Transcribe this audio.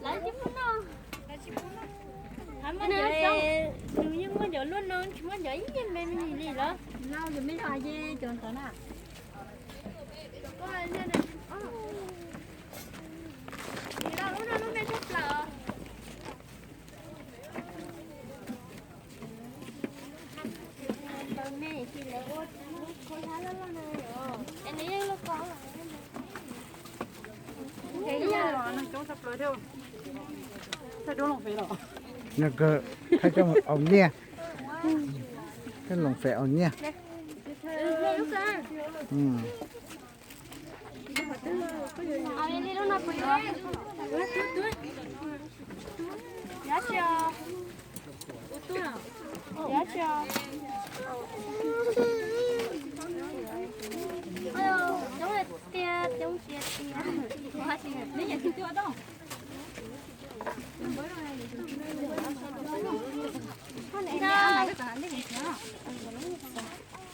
Lawv tsis pub noj. Nws yeej muaj cov luaj no, tsis muaj cov ib me me li los. Lub no lub me tshaj plaws. Nws kawg thaij coj mus aus nyiaj, coj loos fem aus nyiaj. Coob tiag, coob tiag tiag.